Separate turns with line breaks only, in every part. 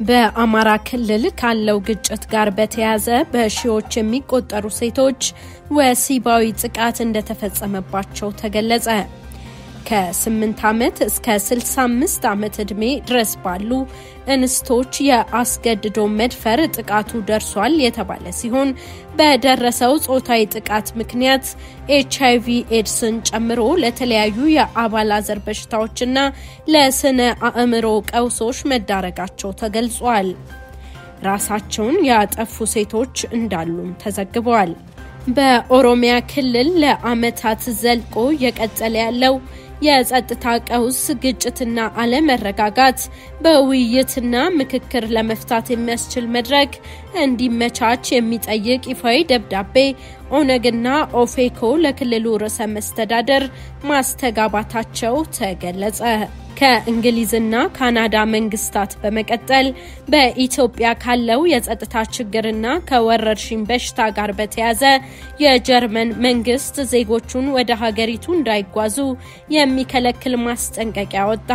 በአማራ ክልል ካለው ግጭት ጋር በተያያዘ በሺዎች የሚቆጠሩ ሴቶች ወሲባዊ ጥቃት እንደተፈጸመባቸው ተገለጸ። ከ8 ዓመት እስከ 65 ዓመት ዕድሜ ድረስ ባሉ እንስቶች የአስገድዶ መድፈር ጥቃቱ ደርሷል የተባለ ሲሆን፣ በደረሰው ጾታዊ ጥቃት ምክንያት ኤችአይቪ ኤድስን ጨምሮ ለተለያዩ የአባላዘር በሽታዎችና ለስነ አእምሮ ቀውሶች መዳረጋቸው ተገልጿል። ራሳቸውን ያጠፉ ሴቶች እንዳሉም ተዘግበዋል። በኦሮሚያ ክልል ለዓመታት ዘልቆ እየቀጠለ ያለው የጸጥታ ቀውስ፣ ግጭትና አለመረጋጋት በውይይትና ምክክር ለመፍታት የሚያስችል መድረክ እንዲመቻች የሚጠይቅ ይፋዊ ደብዳቤ ኦነግና ኦፌኮ ለክልሉ ርዕሰ መስተዳደር ማስተጋባታቸው ተገለጸ። ከእንግሊዝና ካናዳ መንግስታት በመቀጠል በኢትዮጵያ ካለው የጸጥታ ችግርና ከወረርሽኝ በሽታ ጋር በተያያዘ የጀርመን መንግስት ዜጎቹን ወደ ሀገሪቱ እንዳይጓዙ የሚከለክል ማስጠንቀቂያ ወጣ።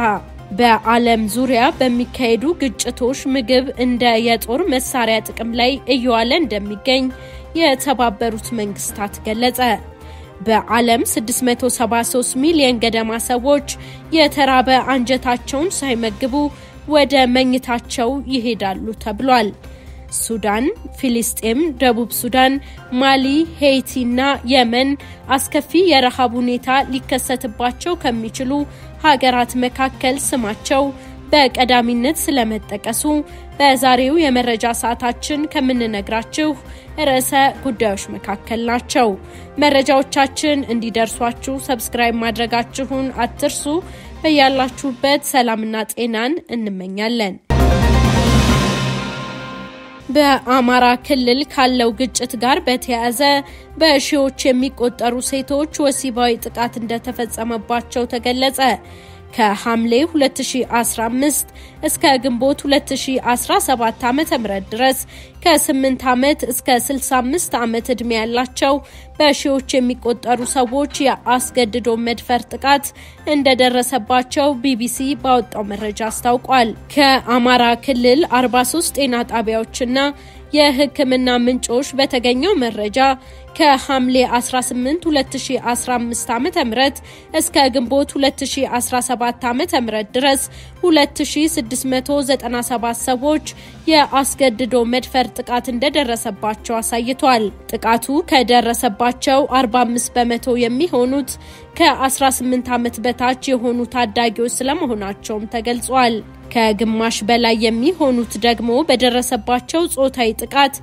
በዓለም ዙሪያ በሚካሄዱ ግጭቶች ምግብ እንደ የጦር መሳሪያ ጥቅም ላይ እየዋለ እንደሚገኝ የተባበሩት መንግስታት ገለጸ። በዓለም 673 ሚሊዮን ገደማ ሰዎች የተራበ አንጀታቸውን ሳይመግቡ ወደ መኝታቸው ይሄዳሉ ተብሏል። ሱዳን፣ ፊሊስጤም፣ ደቡብ ሱዳን፣ ማሊ፣ ሄይቲ እና የመን አስከፊ የረሃብ ሁኔታ ሊከሰትባቸው ከሚችሉ ሀገራት መካከል ስማቸው በቀዳሚነት ስለመጠቀሱ በዛሬው የመረጃ ሰዓታችን ከምንነግራችሁ ርዕሰ ጉዳዮች መካከል ናቸው። መረጃዎቻችን እንዲደርሷችሁ ሰብስክራይብ ማድረጋችሁን አትርሱ። በያላችሁበት ሰላምና ጤናን እንመኛለን። በአማራ ክልል ካለው ግጭት ጋር በተያያዘ በሺዎች የሚቆጠሩ ሴቶች ወሲባዊ ጥቃት እንደተፈጸመባቸው ተገለጸ። ከሐምሌ 2015 እስከ ግንቦት 2017 ዓ.ም ድረስ ከ8 ዓመት እስከ 65 ዓመት ዕድሜ ያላቸው በሺዎች የሚቆጠሩ ሰዎች የአስገድዶ መድፈር ጥቃት እንደደረሰባቸው ቢቢሲ ባወጣው መረጃ አስታውቋል። ከአማራ ክልል 43 ጤና ጣቢያዎችና የሕክምና ምንጮች በተገኘው መረጃ ከሐምሌ 18 2015 ዓ.ም እስከ ግንቦት 2017 ዓ.ም ድረስ 2697 ሰዎች የአስገድዶ መድፈር ጥቃት እንደደረሰባቸው አሳይቷል። ጥቃቱ ከደረሰባቸው 45% የሚሆኑት ከ18 ዓመት በታች የሆኑ ታዳጊዎች ስለመሆናቸውም ተገልጿል። ከግማሽ በላይ የሚሆኑት ደግሞ በደረሰባቸው ጾታዊ ጥቃት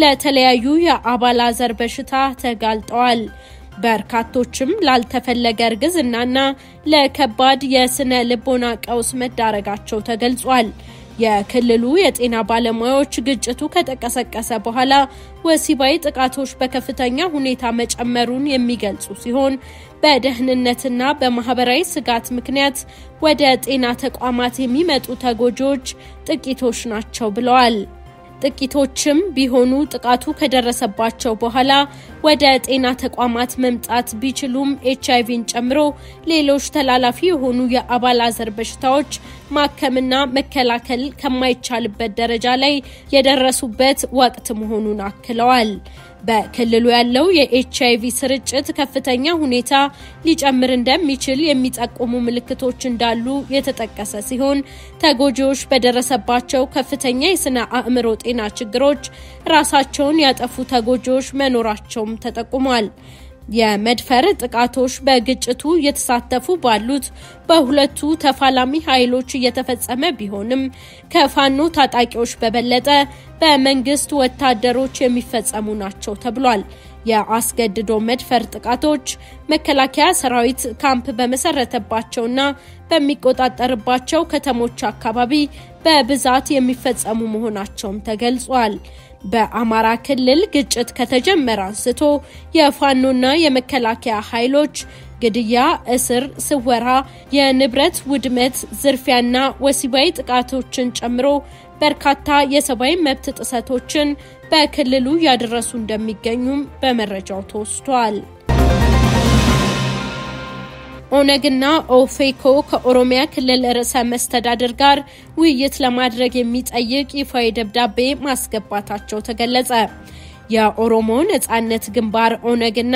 ለተለያዩ የአባላዘር በሽታ ተጋልጠዋል። በርካቶችም ላልተፈለገ እርግዝናና ለከባድ የስነ ልቦና ቀውስ መዳረጋቸው ተገልጿል። የክልሉ የጤና ባለሙያዎች ግጭቱ ከተቀሰቀሰ በኋላ ወሲባዊ ጥቃቶች በከፍተኛ ሁኔታ መጨመሩን የሚገልጹ ሲሆን፣ በደህንነትና በማህበራዊ ስጋት ምክንያት ወደ ጤና ተቋማት የሚመጡ ተጎጂዎች ጥቂቶች ናቸው ብለዋል። ጥቂቶችም ቢሆኑ ጥቃቱ ከደረሰባቸው በኋላ ወደ ጤና ተቋማት መምጣት ቢችሉም ኤችአይቪን ጨምሮ ሌሎች ተላላፊ የሆኑ የአባላዘር በሽታዎች ማከምና መከላከል ከማይቻልበት ደረጃ ላይ የደረሱበት ወቅት መሆኑን አክለዋል። በክልሉ ያለው የኤችአይቪ ስርጭት ከፍተኛ ሁኔታ ሊጨምር እንደሚችል የሚጠቁሙ ምልክቶች እንዳሉ የተጠቀሰ ሲሆን፣ ተጎጂዎች በደረሰባቸው ከፍተኛ የስነ አእምሮ ጤና ችግሮች ራሳቸውን ያጠፉ ተጎጂዎች መኖራቸውም ተጠቁሟል። የመድፈር ጥቃቶች በግጭቱ እየተሳተፉ ባሉት በሁለቱ ተፋላሚ ኃይሎች እየተፈጸመ ቢሆንም ከፋኖ ታጣቂዎች በበለጠ በመንግስት ወታደሮች የሚፈጸሙ ናቸው ተብሏል። የአስገድዶ መድፈር ጥቃቶች መከላከያ ሰራዊት ካምፕ በመሰረተባቸውና በሚቆጣጠርባቸው ከተሞች አካባቢ በብዛት የሚፈጸሙ መሆናቸውም ተገልጿል። በአማራ ክልል ግጭት ከተጀመረ አንስቶ የፋኖና የመከላከያ ኃይሎች ግድያ፣ እስር፣ ስወራ፣ የንብረት ውድመት፣ ዝርፊያና ወሲባዊ ጥቃቶችን ጨምሮ በርካታ የሰብአዊ መብት ጥሰቶችን በክልሉ ያደረሱ እንደሚገኙም በመረጃው ተወስቷል። ኦነግና ኦፌኮ ከኦሮሚያ ክልል ርዕሰ መስተዳድር ጋር ውይይት ለማድረግ የሚጠይቅ ይፋዊ ደብዳቤ ማስገባታቸው ተገለጸ። የኦሮሞ ነጻነት ግንባር ኦነግና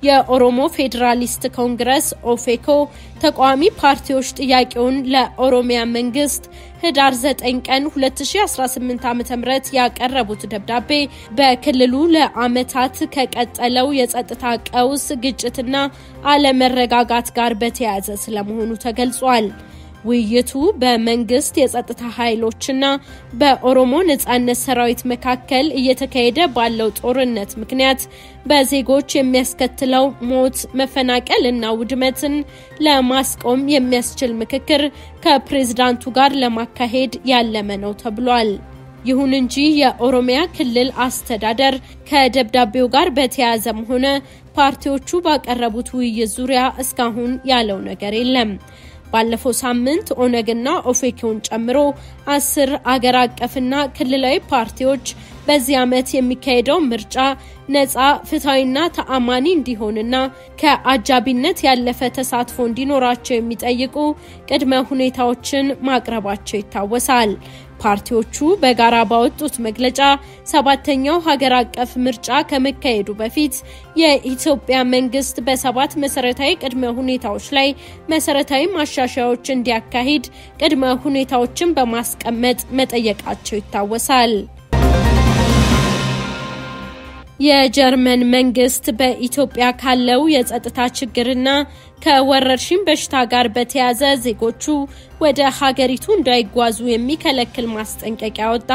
የኦሮሞ ፌዴራሊስት ኮንግረስ ኦፌኮ ተቃዋሚ ፓርቲዎች ጥያቄውን ለኦሮሚያ መንግስት ህዳር 9 ቀን 2018 ዓ.ም ያቀረቡት ደብዳቤ በክልሉ ለአመታት ከቀጠለው የጸጥታ ቀውስ፣ ግጭትና አለመረጋጋት ጋር በተያያዘ ስለመሆኑ ተገልጿል። ውይይቱ በመንግስት የጸጥታ ኃይሎችና በኦሮሞ ነጻነት ሰራዊት መካከል እየተካሄደ ባለው ጦርነት ምክንያት በዜጎች የሚያስከትለው ሞት፣ መፈናቀል እና ውድመትን ለማስቆም የሚያስችል ምክክር ከፕሬዝዳንቱ ጋር ለማካሄድ ያለመ ነው ተብሏል። ይሁን እንጂ የኦሮሚያ ክልል አስተዳደር ከደብዳቤው ጋር በተያያዘም ሆነ ፓርቲዎቹ ባቀረቡት ውይይት ዙሪያ እስካሁን ያለው ነገር የለም። ባለፈው ሳምንት ኦነግና ኦፌኮን ጨምሮ 10 አገር አቀፍና ክልላዊ ፓርቲዎች በዚህ ዓመት የሚካሄደው ምርጫ ነፃ፣ ፍትሃዊና ተአማኒ እንዲሆንና ከአጃቢነት ያለፈ ተሳትፎ እንዲኖራቸው የሚጠይቁ ቅድመ ሁኔታዎችን ማቅረባቸው ይታወሳል። ፓርቲዎቹ በጋራ ባወጡት መግለጫ 7ኛው ሀገር አቀፍ ምርጫ ከመካሄዱ በፊት የኢትዮጵያ መንግስት በ7 መሰረታዊ ቅድመ ሁኔታዎች ላይ መሰረታዊ ማሻሻያዎች እንዲያካሂድ ቅድመ ሁኔታዎችን በማስቀመጥ መጠየቃቸው ይታወሳል። የጀርመን መንግስት በኢትዮጵያ ካለው የጸጥታ ችግርና ከወረርሽኝ በሽታ ጋር በተያያዘ ዜጎቹ ወደ ሀገሪቱ እንዳይጓዙ የሚከለክል ማስጠንቀቂያ ወጣ።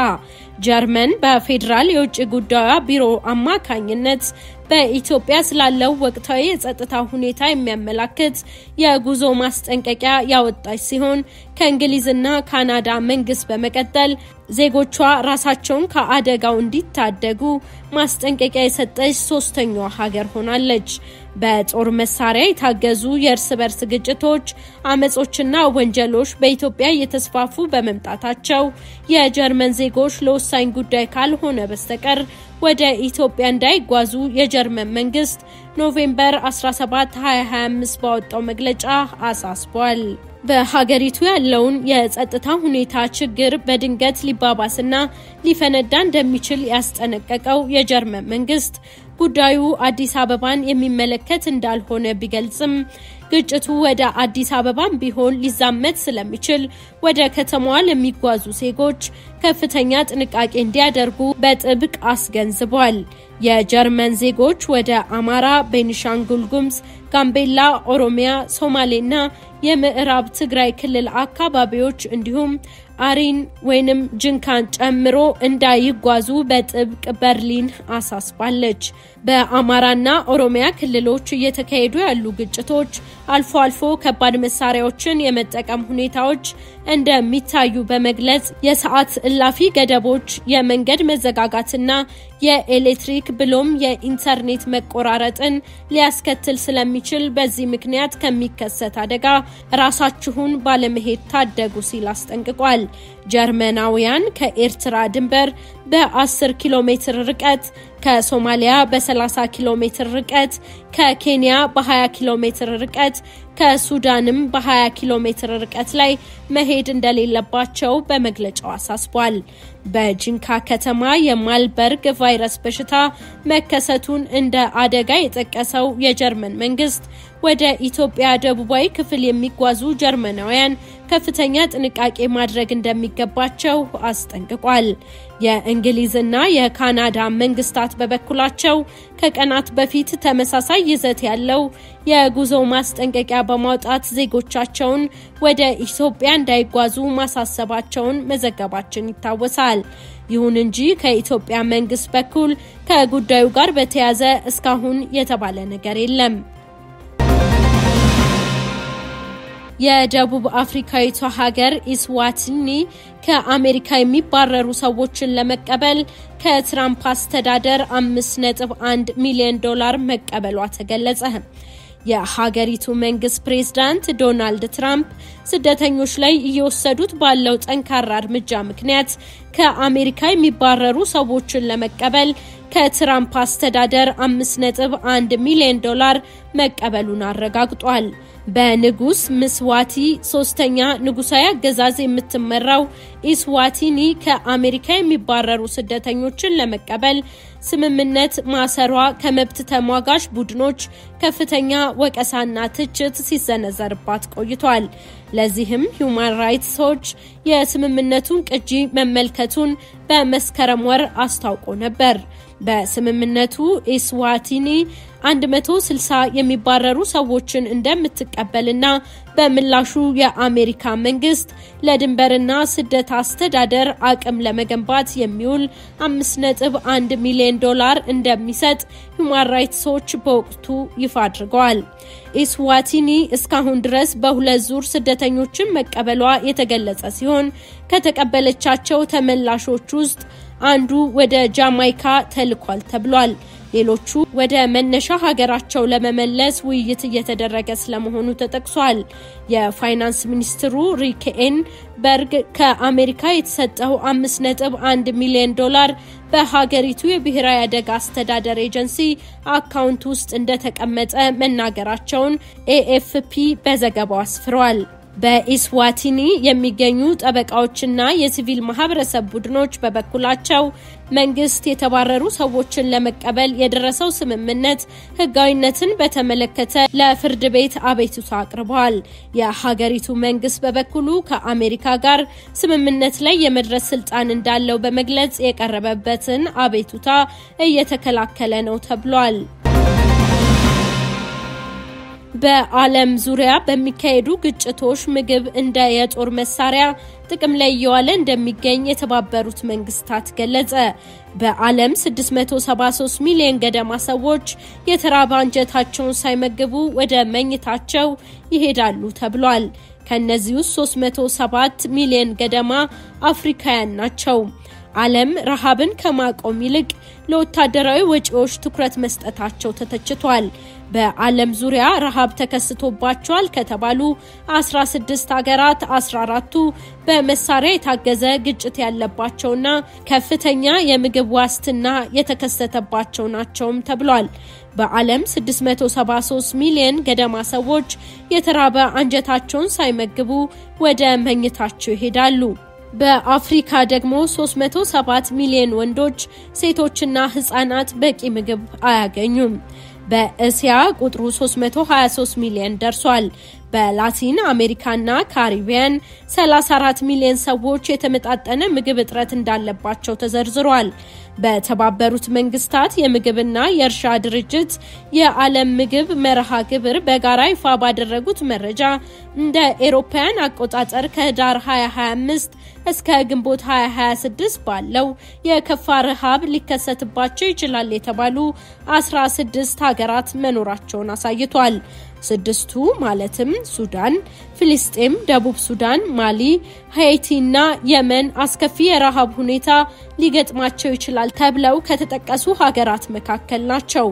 ጀርመን በፌዴራል የውጭ ጉዳዩ ቢሮ አማካኝነት በኢትዮጵያ ስላለው ወቅታዊ የጸጥታ ሁኔታ የሚያመላክት የጉዞ ማስጠንቀቂያ ያወጣች ሲሆን ከእንግሊዝና ካናዳ መንግስት በመቀጠል ዜጎቿ ራሳቸውን ከአደጋው እንዲታደጉ ማስጠንቀቂያ የሰጠች ሶስተኛዋ ሀገር ሆናለች። በጦር መሳሪያ የታገዙ የእርስ በርስ ግጭቶች፣ አመጾችና ወንጀሎች በኢትዮጵያ እየተስፋፉ በመምጣታቸው የጀርመን ዜጎች ለወሳኝ ጉዳይ ካልሆነ በስተቀር ወደ ኢትዮጵያ እንዳይጓዙ የጀርመን መንግስት ኖቬምበር 17 2025 ባወጣው መግለጫ አሳስቧል። በሀገሪቱ ያለውን የጸጥታ ሁኔታ ችግር በድንገት ሊባባስና ሊፈነዳ እንደሚችል ያስጠነቀቀው የጀርመን መንግስት ጉዳዩ አዲስ አበባን የሚመለከት እንዳልሆነ ቢገልጽም ግጭቱ ወደ አዲስ አበባም ቢሆን ሊዛመት ስለሚችል ወደ ከተማዋ ለሚጓዙ ዜጎች ከፍተኛ ጥንቃቄ እንዲያደርጉ በጥብቅ አስገንዝቧል። የጀርመን ዜጎች ወደ አማራ፣ ቤኒሻንጉል ጉሙዝ፣ ጋምቤላ፣ ኦሮሚያ፣ ሶማሌና የምዕራብ ትግራይ ክልል አካባቢዎች እንዲሁም አሪን ወይንም ጅንካን ጨምሮ እንዳይጓዙ በጥብቅ በርሊን አሳስባለች። በአማራና ኦሮሚያ ክልሎች እየተካሄዱ ያሉ ግጭቶች አልፎ አልፎ ከባድ መሳሪያዎችን የመጠቀም ሁኔታዎች እንደሚታዩ በመግለጽ የሰዓት እላፊ ገደቦች፣ የመንገድ መዘጋጋትና የኤሌክትሪክ ብሎም የኢንተርኔት መቆራረጥን ሊያስከትል ስለሚችል በዚህ ምክንያት ከሚከሰት አደጋ ራሳችሁን ባለመሄድ ታደጉ ሲል አስጠንቅቋል። ጀርመናውያን ከኤርትራ ድንበር በ10 ኪሎ ሜትር ርቀት፣ ከሶማሊያ በ30 ኪሎ ሜትር ርቀት፣ ከኬንያ በ20 ኪሎ ሜትር ርቀት፣ ከሱዳንም በ20 ኪሎ ሜትር ርቀት ላይ መሄድ እንደሌለባቸው በመግለጫው አሳስቧል። በጂንካ ከተማ የማልበርግ ቫይረስ በሽታ መከሰቱን እንደ አደጋ የጠቀሰው የጀርመን መንግስት ወደ ኢትዮጵያ ደቡባዊ ክፍል የሚጓዙ ጀርመናውያን ከፍተኛ ጥንቃቄ ማድረግ እንደሚገባቸው አስጠንቅቋል። የእንግሊዝና የካናዳ መንግስታት በበኩላቸው ከቀናት በፊት ተመሳሳይ ይዘት ያለው የጉዞ ማስጠንቀቂያ በማውጣት ዜጎቻቸውን ወደ ኢትዮጵያ እንዳይጓዙ ማሳሰባቸውን መዘገባችን ይታወሳል። ይሁን እንጂ ከኢትዮጵያ መንግስት በኩል ከጉዳዩ ጋር በተያያዘ እስካሁን የተባለ ነገር የለም። የደቡብ አፍሪካዊቷ ሀገር ኢስዋቲኒ ከአሜሪካ የሚባረሩ ሰዎችን ለመቀበል ከትራምፕ አስተዳደር 5.1 ሚሊዮን ዶላር መቀበሏ ተገለጸ። የሀገሪቱ መንግስት ፕሬዝዳንት ዶናልድ ትራምፕ ስደተኞች ላይ እየወሰዱት ባለው ጠንካራ እርምጃ ምክንያት ከአሜሪካ የሚባረሩ ሰዎችን ለመቀበል ከትራምፕ አስተዳደር 5.1 ሚሊዮን ዶላር መቀበሉን አረጋግጧል። በንጉስ ምስዋቲ ሶስተኛ ንጉሳዊ አገዛዝ የምትመራው ኢስዋቲኒ ከአሜሪካ የሚባረሩ ስደተኞችን ለመቀበል ስምምነት ማሰሯ ከመብት ተሟጋች ቡድኖች ከፍተኛ ወቀሳና ትችት ሲሰነዘርባት ቆይቷል። ለዚህም ሂውማን ራይትስ ዎች የስምምነቱን ቅጂ መመልከቱን በመስከረም ወር አስታውቆ ነበር። በስምምነቱ ኢስዋቲኒ 160 የሚባረሩ ሰዎችን እንደምትቀበልና በምላሹ የአሜሪካ መንግስት ለድንበርና ስደት አስተዳደር አቅም ለመገንባት የሚውል 5.1 ሚሊዮን ዶላር እንደሚሰጥ ሂውማን ራይትስ ዎች በወቅቱ ይፋ አድርገዋል። ኢስዋቲኒ እስካሁን ድረስ በሁለት ዙር ስደተኞችን መቀበሏ የተገለጸ ሲሆን ከተቀበለቻቸው ተመላሾች ውስጥ አንዱ ወደ ጃማይካ ተልኳል ተብሏል። ሌሎቹ ወደ መነሻ ሀገራቸው ለመመለስ ውይይት እየተደረገ ስለመሆኑ ተጠቅሷል። የፋይናንስ ሚኒስትሩ ሪክኤን በርግ ከአሜሪካ የተሰጠው 5.1 ሚሊዮን ዶላር በሀገሪቱ የብሔራዊ አደጋ አስተዳደር ኤጀንሲ አካውንት ውስጥ እንደተቀመጠ መናገራቸውን ኤኤፍፒ በዘገባው አስፍሯል። በኢስዋቲኒ የሚገኙ ጠበቃዎችና የሲቪል ማህበረሰብ ቡድኖች በበኩላቸው መንግስት የተባረሩ ሰዎችን ለመቀበል የደረሰው ስምምነት ህጋዊነትን በተመለከተ ለፍርድ ቤት አቤቱታ አቅርበዋል። የሀገሪቱ መንግስት በበኩሉ ከአሜሪካ ጋር ስምምነት ላይ የመድረስ ስልጣን እንዳለው በመግለጽ የቀረበበትን አቤቱታ እየተከላከለ ነው ተብሏል። በዓለም ዙሪያ በሚካሄዱ ግጭቶች ምግብ እንደ የጦር መሳሪያ ጥቅም ላይ እየዋለ እንደሚገኝ የተባበሩት መንግስታት ገለጸ። በዓለም 673 ሚሊዮን ገደማ ሰዎች የተራበ አንጀታቸውን ሳይመግቡ ወደ መኝታቸው ይሄዳሉ ተብሏል። ከነዚህ ውስጥ 307 ሚሊዮን ገደማ አፍሪካውያን ናቸው። ዓለም ረሃብን ከማቆም ይልቅ ለወታደራዊ ወጪዎች ትኩረት መስጠታቸው ተተችቷል። በዓለም ዙሪያ ረሃብ ተከስቶባቸዋል ከተባሉ 16 ሀገራት 14ቱ በመሳሪያ የታገዘ ግጭት ያለባቸውና ከፍተኛ የምግብ ዋስትና የተከሰተባቸው ናቸውም ተብሏል። በዓለም 673 ሚሊዮን ገደማ ሰዎች የተራበ አንጀታቸውን ሳይመግቡ ወደ መኝታቸው ይሄዳሉ። በአፍሪካ ደግሞ 307 ሚሊዮን ወንዶች፣ ሴቶችና ህጻናት በቂ ምግብ አያገኙም። በእስያ ቁጥሩ 323 ሚሊዮን ደርሷል። በላቲን አሜሪካና ካሪቢያን 34 ሚሊዮን ሰዎች የተመጣጠነ ምግብ እጥረት እንዳለባቸው ተዘርዝሯል። በተባበሩት መንግስታት የምግብና የእርሻ ድርጅት የዓለም ምግብ መርሃ ግብር በጋራ ይፋ ባደረጉት መረጃ እንደ ኤሮፓያን አቆጣጠር ከህዳር 2025 እስከ ግንቦት 2026 ባለው የከፋ ረሃብ ሊከሰትባቸው ይችላል የተባሉ 16 ሀገራት መኖራቸውን አሳይቷል። ስድስቱ ማለትም ሱዳን፣ ፍልስጤም፣ ደቡብ ሱዳን፣ ማሊ፣ ሃይቲ እና የመን አስከፊ የረሃብ ሁኔታ ሊገጥማቸው ይችላል ተብለው ከተጠቀሱ ሀገራት መካከል ናቸው።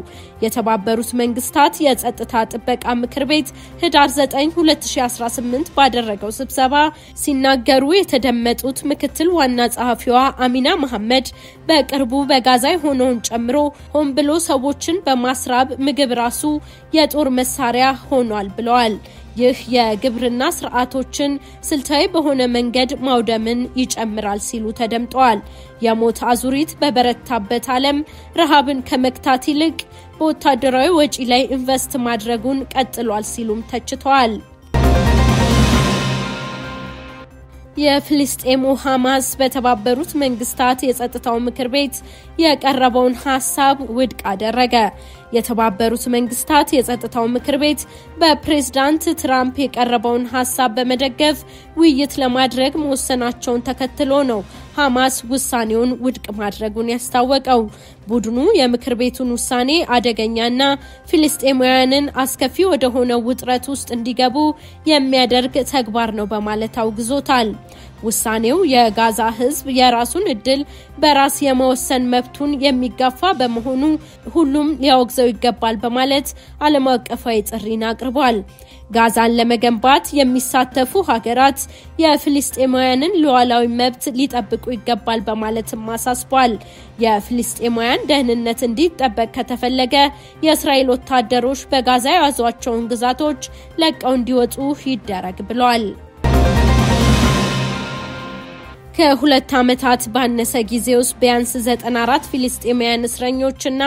የተባበሩት መንግስታት የጸጥታ ጥበቃ ምክር ቤት ህዳር 9 2018 ባደረገው ስብሰባ ሲናገሩ የተደመጡት ምክትል ዋና ጸሐፊዋ አሚና መሐመድ በቅርቡ በጋዛ የሆነውን ጨምሮ ሆን ብሎ ሰዎችን በማስራብ ምግብ ራሱ የጦር መሳሪያ ሆኗል ብለዋል። ይህ የግብርና ስርዓቶችን ስልታዊ በሆነ መንገድ ማውደምን ይጨምራል ሲሉ ተደምጠዋል። የሞት አዙሪት በበረታበት ዓለም ረሃብን ከመግታት ይልቅ በወታደራዊ ወጪ ላይ ኢንቨስት ማድረጉን ቀጥሏል ሲሉም ተችተዋል። የፍልስጤሙ ሐማስ በተባበሩት መንግስታት የጸጥታው ምክር ቤት የቀረበውን ሀሳብ ውድቅ አደረገ። የተባበሩት መንግስታት የጸጥታው ምክር ቤት በፕሬዝዳንት ትራምፕ የቀረበውን ሀሳብ በመደገፍ ውይይት ለማድረግ መወሰናቸውን ተከትሎ ነው ሐማስ ውሳኔውን ውድቅ ማድረጉን ያስታወቀው። ቡድኑ የምክር ቤቱን ውሳኔ አደገኛና ፍልስጤማውያንን አስከፊ ወደሆነው ውጥረት ውስጥ እንዲገቡ የሚያደርግ ተግባር ነው በማለት አውግዞታል። ውሳኔው የጋዛ ሕዝብ የራሱን እድል በራስ የመወሰን መብቱን የሚጋፋ በመሆኑ ሁሉም ሊያወግዘው ይገባል በማለት ዓለም አቀፋዊ ጥሪን አቅርቧል። ጋዛን ለመገንባት የሚሳተፉ ሀገራት የፍልስጤማውያንን ሉዓላዊ መብት ሊጠብቁ ይገባል በማለትም አሳስቧል። የፍልስጤማውያን ደህንነት እንዲጠበቅ ከተፈለገ የእስራኤል ወታደሮች በጋዛ የያዟቸውን ግዛቶች ለቀው እንዲወጡ ይደረግ ብሏል። ከ2 ዓመታት ባነሰ ጊዜ ውስጥ ቢያንስ 94 ፊልስጤማውያን እስረኞችና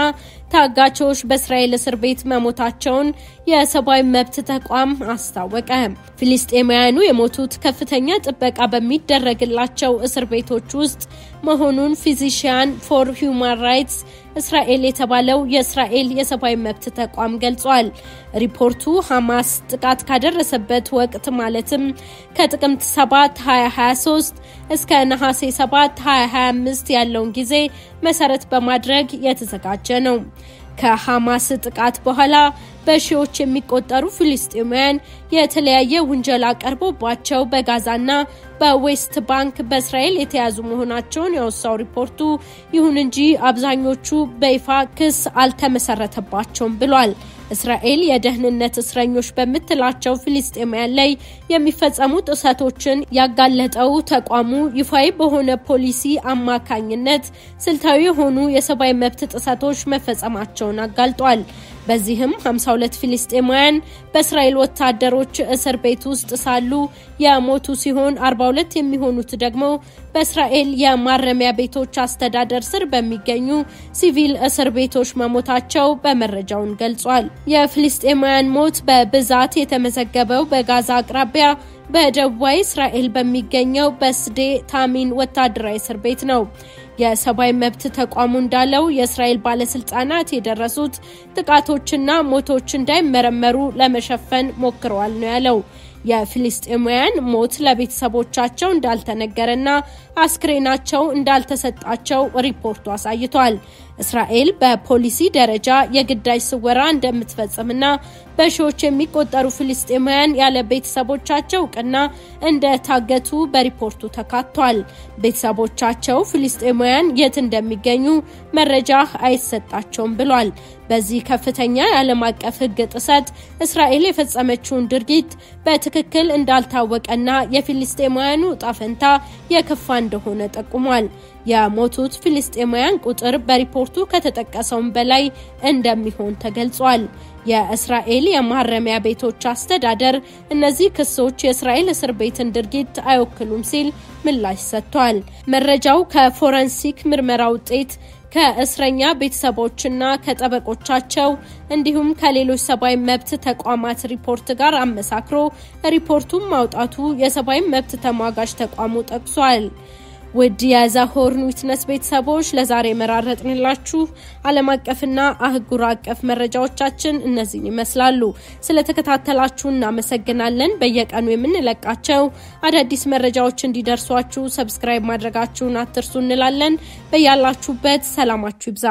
ታጋቾች በእስራኤል እስር ቤት መሞታቸውን የሰብአዊ መብት ተቋም አስታወቀ። ፊልስጤማውያኑ የሞቱት ከፍተኛ ጥበቃ በሚደረግላቸው እስር ቤቶች ውስጥ መሆኑን Physician for Human Rights እስራኤል የተባለው የእስራኤል የሰብአዊ መብት ተቋም ገልጿል። ሪፖርቱ ሐማስ ጥቃት ካደረሰበት ወቅት ማለትም ከጥቅምት 7 2023 እስከ ነሐሴ 7 2025 ያለውን ጊዜ መሰረት በማድረግ የተዘጋጀ ነው። ከሐማስ ጥቃት በኋላ በሺዎች የሚቆጠሩ ፍልስጤማውያን የተለያየ ውንጀላ ቀርቦባቸው በጋዛና በዌስት ባንክ በእስራኤል የተያዙ መሆናቸውን ያወሳው ሪፖርቱ፣ ይሁን እንጂ አብዛኞቹ በይፋ ክስ አልተመሰረተባቸውም ብሏል። እስራኤል የደህንነት እስረኞች በምትላቸው ፍልስጤማውያን ላይ የሚፈጸሙ ጥሰቶችን ያጋለጠው ተቋሙ ይፋዊ በሆነ ፖሊሲ አማካኝነት ስልታዊ የሆኑ የሰብአዊ መብት ጥሰቶች መፈጸማቸውን አጋልጧል። በዚህም 52 ፍልስጤማውያን በእስራኤል ወታደሮች እስር ቤት ውስጥ ሳሉ የሞቱ ሲሆን 42 የሚሆኑት ደግሞ በእስራኤል የማረሚያ ቤቶች አስተዳደር ስር በሚገኙ ሲቪል እስር ቤቶች መሞታቸው በመረጃውን ገልጿል። የፍልስጤማውያን ሞት በብዛት የተመዘገበው በጋዛ አቅራቢያ በደቡባዊ እስራኤል በሚገኘው በስዴ ታሚን ወታደራዊ እስር ቤት ነው። የሰብአዊ መብት ተቋሙ እንዳለው የእስራኤል ባለስልጣናት የደረሱት ጥቃቶችና ሞቶች እንዳይመረመሩ ለመሸፈን ሞክረዋል ነው ያለው። የፍልስጤማውያን ሞት ለቤተሰቦቻቸው እንዳልተነገረና አስክሬናቸው እንዳልተሰጣቸው ሪፖርቱ አሳይቷል። እስራኤል በፖሊሲ ደረጃ የግዳጅ ስወራ እንደምትፈጽምና በሺዎች የሚቆጠሩ ፍልስጤማውያን ያለ ቤተሰቦቻቸው እውቅና እንደታገቱ በሪፖርቱ ተካቷል። ቤተሰቦቻቸው ፍልስጤማውያን የት እንደሚገኙ መረጃ አይሰጣቸውም ብሏል። በዚህ ከፍተኛ የዓለም አቀፍ ሕግ ጥሰት እስራኤል የፈጸመችውን ድርጊት በትክክል እንዳልታወቀና የፍልስጤማውያኑ ዕጣ ፈንታ የከፋ እንደሆነ ጠቁሟል። የሞቱት ፍልስጤማውያን ቁጥር በሪፖርቱ ከተጠቀሰውም በላይ እንደሚሆን ተገልጿል። የእስራኤል የማረሚያ ቤቶች አስተዳደር እነዚህ ክሶች የእስራኤል እስር ቤትን ድርጊት አይወክሉም ሲል ምላሽ ሰጥቷል። መረጃው ከፎረንሲክ ምርመራ ውጤት፣ ከእስረኛ ቤተሰቦችና ከጠበቆቻቸው እንዲሁም ከሌሎች ሰብአዊ መብት ተቋማት ሪፖርት ጋር አመሳክሮ ሪፖርቱን ማውጣቱ የሰብአዊ መብት ተሟጋች ተቋሙ ጠቅሷል። ውድ የ The Horn Witness ቤተሰቦች፣ ለዛሬ የመራረጥንላችሁ ዓለም አቀፍና አህጉር አቀፍ መረጃዎቻችን እነዚህን ይመስላሉ። ስለተከታተላችሁ እናመሰግናለን። በየቀኑ የምንለቃቸው አዳዲስ መረጃዎች እንዲደርሷችሁ subscribe ማድረጋችሁን አትርሱ እንላለን። በያላችሁበት ሰላማችሁ ይብዛ።